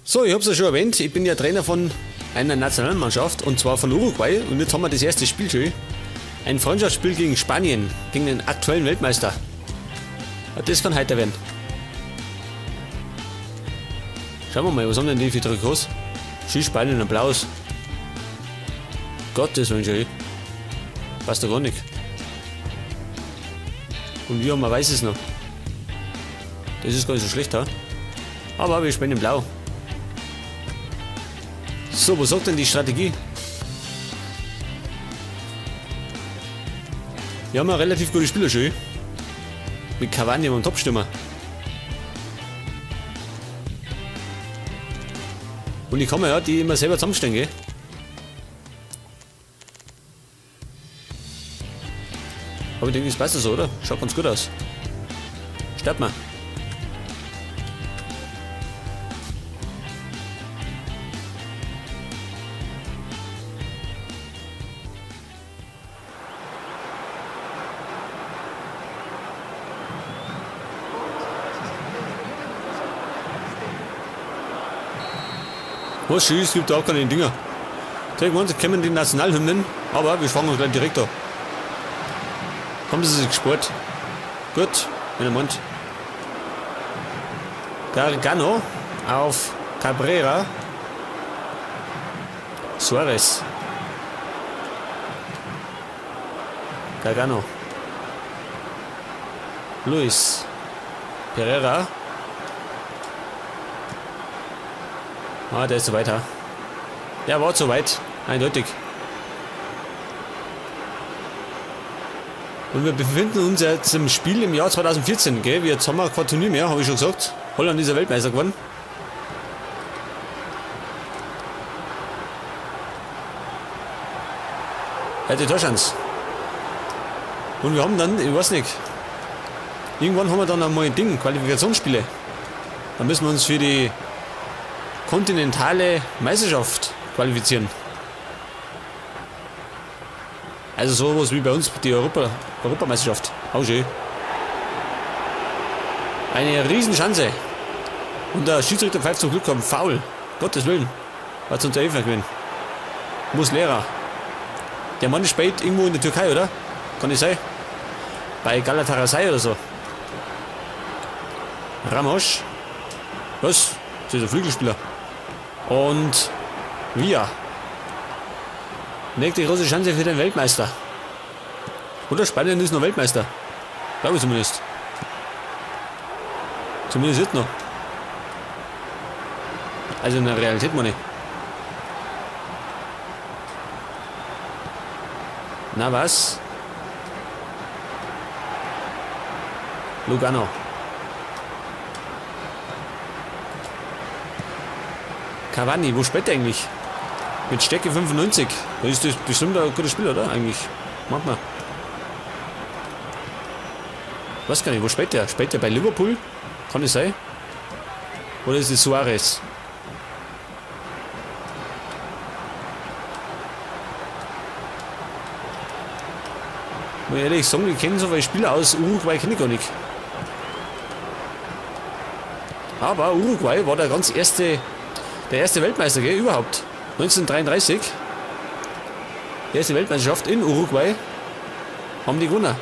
So, ich hab's ja schon erwähnt, ich bin ja Trainer von einer Nationalmannschaft und zwar von Uruguay und jetzt haben wir das erste Spiel schon. Ein Freundschaftsspiel gegen Spanien, gegen den aktuellen Weltmeister. Das kann heiter werden. Schauen wir mal, was haben denn die für Trikots? Schön Spanien, Applaus. Gottes Willen, schön. Passt doch gar nicht. Und wir haben ein weißes noch. Das ist gar nicht so schlecht, ha? Aber wir spielen in Blau. So, was sagt denn die Strategie? Wir haben ja relativ gute Spieler schon. Mit Cavani und Topstürmer. Und die kann man ja die immer selber zusammenstellen, gell? Aber ich denke, das passt so, oder? Schaut ganz gut aus. Starten wir. Was schön, es gibt auch keine Dinger. Irgendwann kommen die Nationalhymnen, aber wir fangen uns gleich direkt an. Haben sie sich gespart. Gut, wenn er meint. Gargano auf Cabrera. Suarez. Gargano. Luis. Pereira. Ah, der ist zu weit, ha? Der war zu weit, eindeutig. Und wir befinden uns jetzt im Spiel im Jahr 2014, gell? Jetzt haben wir kein Turnier mehr, habe ich schon gesagt. Holland ist ja Weltmeister geworden. Ja, die Torchance. Und wir haben dann, ich weiß nicht, irgendwann haben wir dann einmal ein Ding, Qualifikationsspiele. Da müssen wir uns für die kontinentale Meisterschaft qualifizieren. Also sowas wie bei uns die Europameisterschaft. Auch schön. Eine Riesenchance. Und der Schiedsrichter pfeift zum Glück am Foul. Gottes Willen. War zum Elfer gewesen. Muslera. Der Mann spielt irgendwo in der Türkei, oder? Kann nicht sein. Bei Galatasaray oder so. Ramos. Was? Das ist ein Flügelspieler. Und Villa. Nächste große Chance für den Weltmeister. Oder Spanien ist noch Weltmeister. Glaube ich zumindest. Zumindest jetzt noch. Also in der Realität meine ich. Na was? Lugano. Cavani, wo spielt der eigentlich? Mit Stärke 95. Da ist das bestimmt ein guter Spieler, oder? Eigentlich. Macht man. Weiß gar nicht, wo spielt der? Spielt der bei Liverpool? Kann das sein? Oder ist es Suarez? Muss ich ehrlich sagen, ich kenne so viele Spieler aus Uruguay, kenne ich gar nicht. Aber Uruguay war der ganz erste, der erste Weltmeister, gell, überhaupt. 1933. Die erste Weltmeisterschaft in Uruguay haben die gewonnen.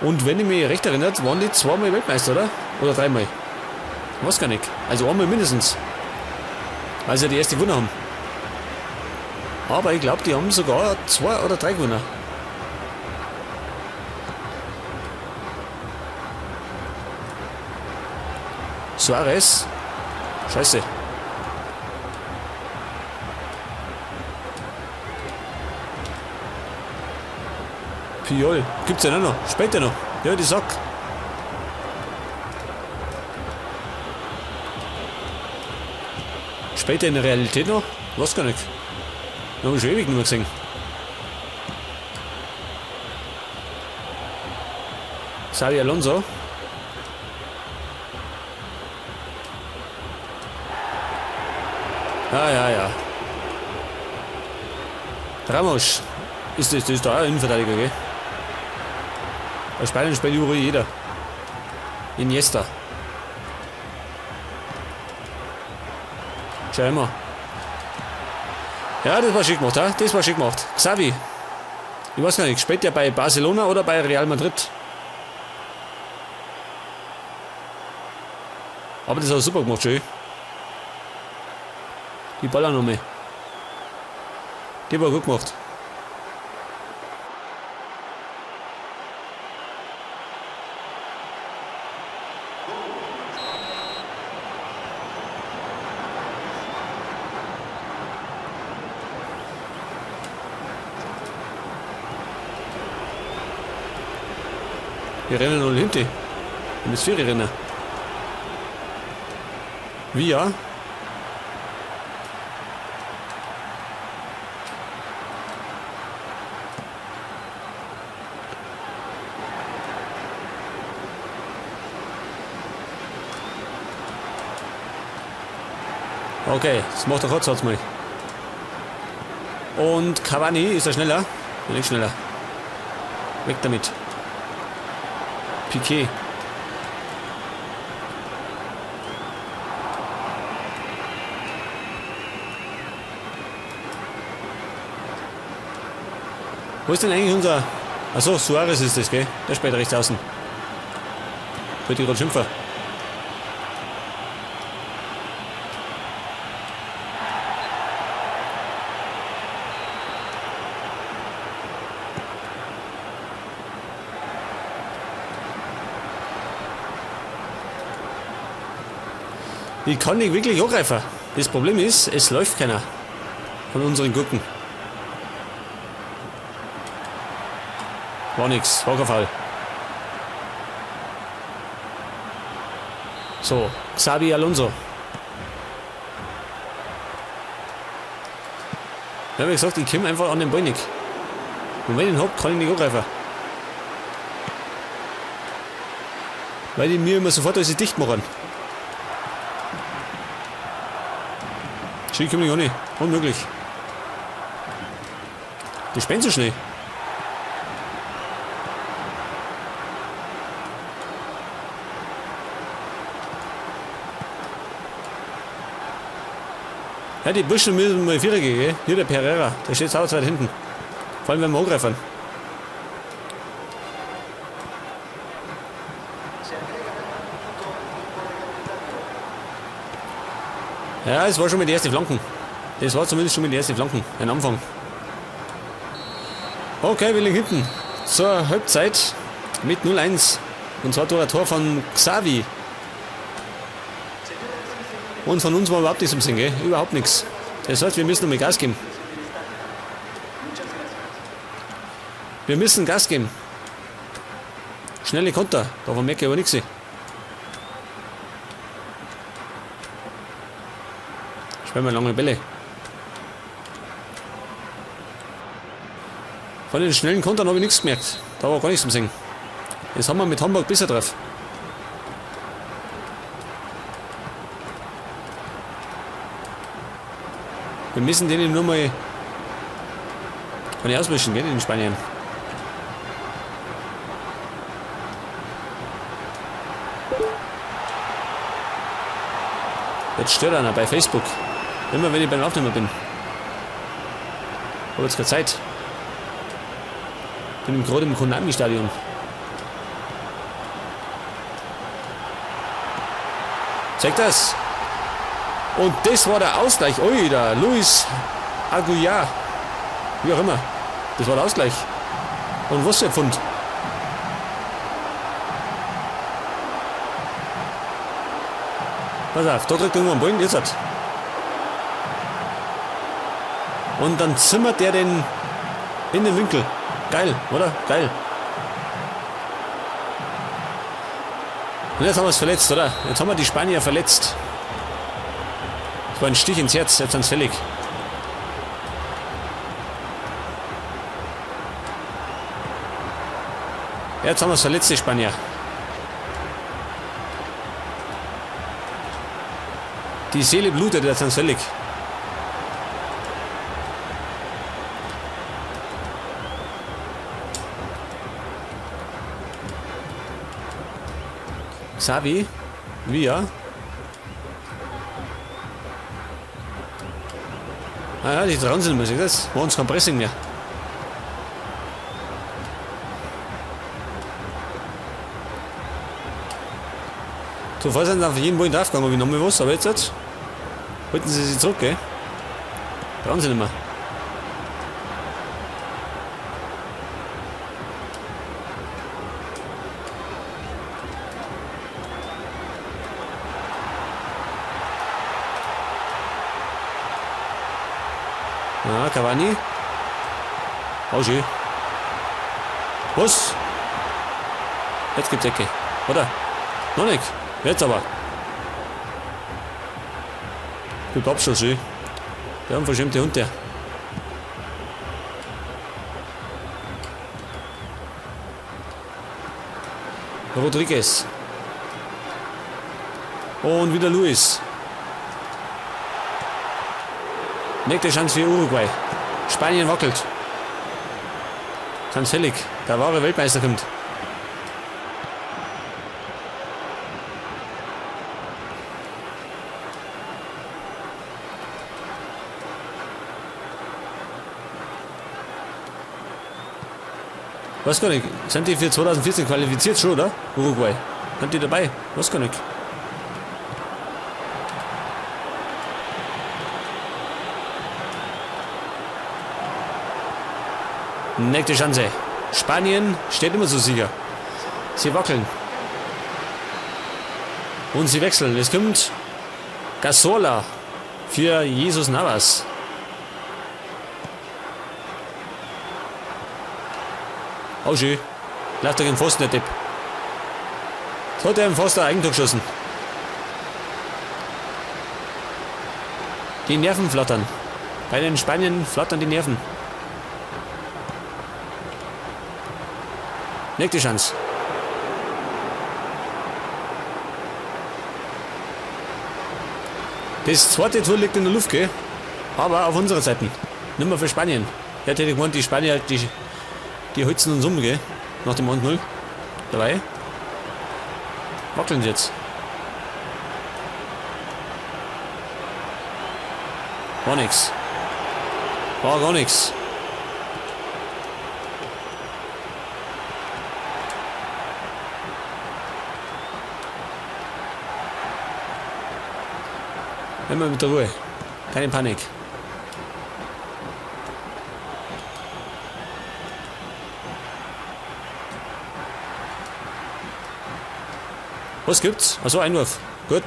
Und wenn ich mich recht erinnere, waren die zweimal Weltmeister, oder? Oder dreimal? Weiß gar nicht. Also einmal mindestens. Weil sie ja die erste gewonnen haben. Aber ich glaub, die haben sogar 2 oder 3 gewonnen. Suarez. Scheiße. Puyol. Gibt's ja noch. Später noch. Ja, die Sack. Später in der Realität noch? Weiß gar nicht. Hab ich schon ewig nicht mehr gesehen. Xabi Alonso. Ja, ja, ja. Ramos. Ist das, das ist da auch ein Innenverteidiger, gell? Bei Spanien spielt überall jeder. Iniesta. Schau immer. Ja, das war schick gemacht, ja? Das war schick gemacht. Xavi. Ich weiß gar nicht, spielt der bei Barcelona oder bei Real Madrid? Aber das hat er super gemacht, schön. Die Ballannahme. Die war gut gemacht. Wir rennen null hinten. Hemisphäre rennen. Wie ja? Okay, das macht der Kurzsatz mal. Und Cavani, ist er schneller? Nicht schneller. Weg damit. Piqué. Wo ist denn eigentlich unser... Achso, Suarez ist das, gell? Der spielt rechts außen. Wollte ich gerade schimpfen. Ich kann nicht wirklich angreifen. Das Problem ist, es läuft keiner von unseren Gurken. War nix, war kein Fall. So, Xabi Alonso. Ja, wie gesagt, ich komme einfach an den Ball nicht. Und wenn ich ihn hab, kann ich nicht angreifen. Weil die mir immer sofort alles dicht machen. Schick komme ich auch nicht. Unmöglich. Die spielen so schnell. Ja, die Burschen müssen mal Vierer gehen, gell? Hier der Pereira, der steht sau weit hinten. Vor allem, wenn wir angreifen. Ja, es war schon mit den ersten Flanken. Das war zumindest schon mit den ersten Flanken. Ein Anfang. Okay, wir liegen hinten. Zur Halbzeit mit 0-1. Und zwar durch ein Tor von Xavi. Und von uns war überhaupt nichts im Sinn, gell? Überhaupt nichts. Das heißt, wir müssen nochmal Gas geben. Wir müssen Gas geben. Schnelle Konter. Davon merke ich aber nichts. Spielen wir lange Bälle. Von den schnellen Kontern habe ich nichts gemerkt. Da war gar nichts im Sinn. Jetzt haben wir mit Hamburg besser drauf. Wir müssen denen nur mal kann ich auswischen, gell, in Spanien. Jetzt stört einer bei Facebook. Immer wenn ich beim Aufnehmen bin. Hab jetzt keine Zeit. Bin gerade im Konami-Stadion. Zeig das! Und das war der Ausgleich. Ui, der Luis Aguilar. Wie auch immer. Das war der Ausgleich. Und was für ein Pfund. Pass auf, da kriegt irgendwo einen Ball. Jetzt hat. Und dann zimmert der den in den Winkel. Geil, oder? Geil. Und jetzt haben wir es verletzt, oder? Jetzt haben wir die Spanier verletzt. Das war ein Stich ins Herz, jetzt sind's fällig. Jetzt haben wir's verletzt, die Spanier. Die Seele blutet, jetzt sind's fällig. Xavi, wir. Ah ja, die trauen sich nicht mehr, seht ihr das? Machen uns kein Pressing mehr. Zuvor sind sie auf jeden Ball draufgegangen, wie nochmal was, aber jetzt halten sie sich zurück, gell? Trauen sie nicht mehr. Ah, Cavani. Oh, schön. Was? Jetzt gibt's Ecke. Oder? Noch nicht. Jetzt aber. Gibt Abschluss, schön. Der unverschämte Hund, der. Rodriguez. Und wieder Luis. Nächste Chance für Uruguay. Spanien wackelt. Ganz fällig. Der wahre Weltmeister kommt. Weiß gar nicht. Sind die für 2014 qualifiziert schon, oder? Uruguay. Sind die dabei? Weiß gar nicht. Nächste Chance. Spanien steht immer so sicher. Sie wackeln. Und sie wechseln. Es kommt Cazorla für Jesus Navas. Oh schön. Läuft er gegen Pfosten, der Depp. Jetzt hat er im Pfosten ein Eigentor geschossen. Die Nerven flattern. Bei den Spaniern flattern die Nerven. Nächste Chance. Das zweite Tor liegt in der Luft, gell? Aber auf unserer Seite. Nicht mehr für Spanien. Ja, hätte ich gemeint, die Spanier, die holzen uns um, gell? Nach dem 1-0. Dabei. Wackeln sie jetzt. War nix. War gar nix. Immer mit der Ruhe. Keine Panik. Was gibt's? Achso, Einwurf. Gut.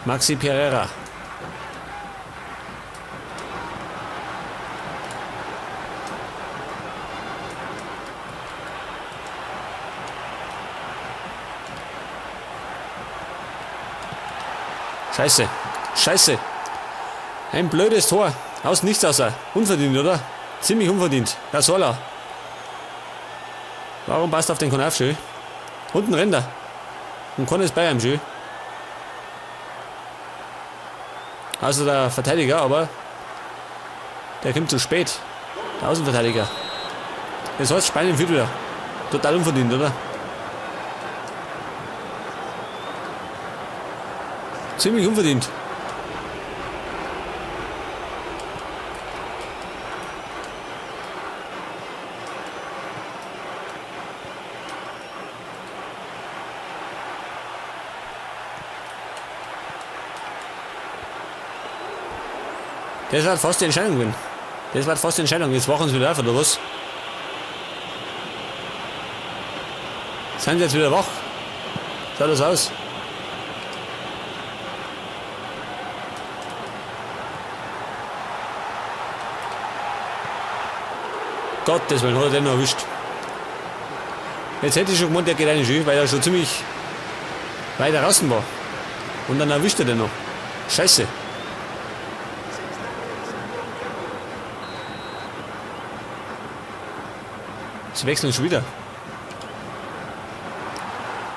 Maxi Pereira. Scheiße. Scheiße. Ein blödes Tor. Aus nichts außer. Unverdient, oder? Ziemlich unverdient. Cazorla. Warum passt auf den Konaf schön? Unten rennt er. Und Con ist bei ihm schön. Also der Verteidiger, aber der kommt zu spät. Der Außenverteidiger. Das heißt, Spanien führt wieder. Total unverdient, oder? Ziemlich unverdient. Das war fast die Entscheidung gewesen. Das war fast die Entscheidung. Jetzt wachen sie wieder auf, oder was? Sind sie jetzt wieder wach? Schaut das aus? Gottes Willen, hat er den noch erwischt. Jetzt hätte ich schon gemeint, der geht rein, schön, weil er schon ziemlich weit draußen war. Und dann erwischt er den noch. Scheiße. Sie wechseln schon wieder.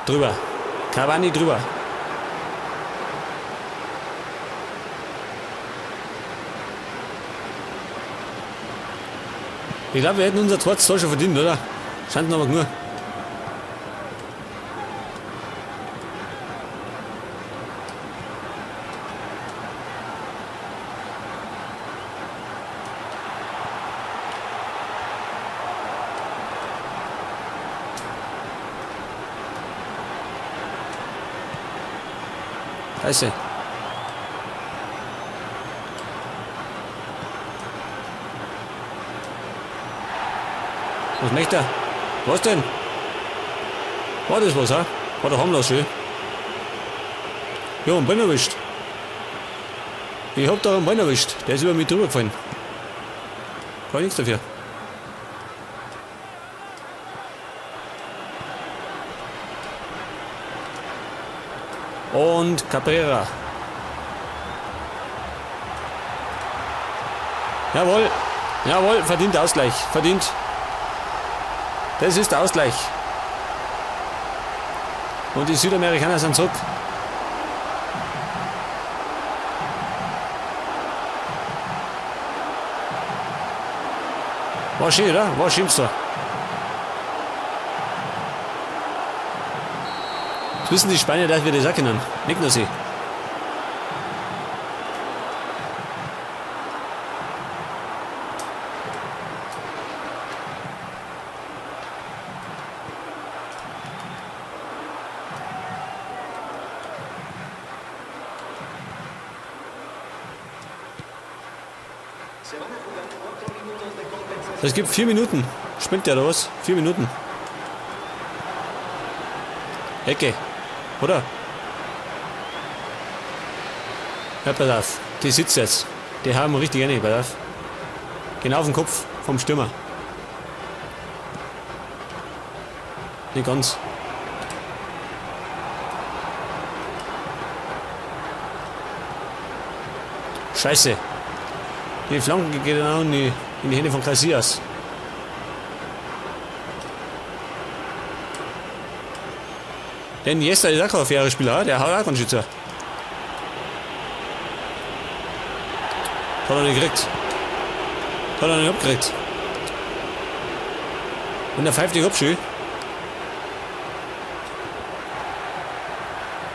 Drüber. Cavani drüber. Ich glaub, wir hätten unser zweites Tor schon verdient, oder? Scheint aber nur. Scheiße. Was möchte er? Was denn? War das was, ha? War doch harmlos, schön. Ja, einen Bein erwischt. Ich hab da einen Bein erwischt. Der ist über mich drüber gefallen. Kann nichts dafür. Und Cabrera. Jawohl. Jawohl, verdient Ausgleich. Verdient. Das ist der Ausgleich. Und die Südamerikaner sind zurück. War schön, oder? War schön so. Jetzt wissen die Spanier, dass wir das auch können. Nicht nur sie. Es gibt 4 Minuten. Spinnt der oder was? 4 Minuten. Ecke. Oder? Ja, pass auf. Die sitzt jetzt. Die haben richtig rein, pass auf. Genau auf den Kopf vom Stürmer. Nicht ganz. Scheiße. Die Flanke geht genau in die Hände von Casillas. Denn Iniesta ist auch kein fairer Spieler, der haut auch ganz schön zu. Hat er nicht gekriegt. Hat er nicht abgekriegt. Und er pfeift dich ab, schön.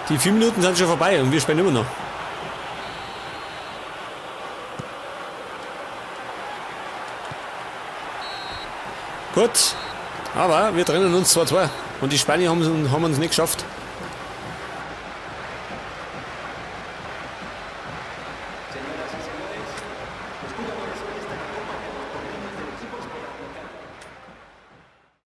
Die 4 Minuten sind schon vorbei und wir spielen immer noch. Gut, aber wir trennen uns 2-2 und die Spanier haben uns nicht geschafft.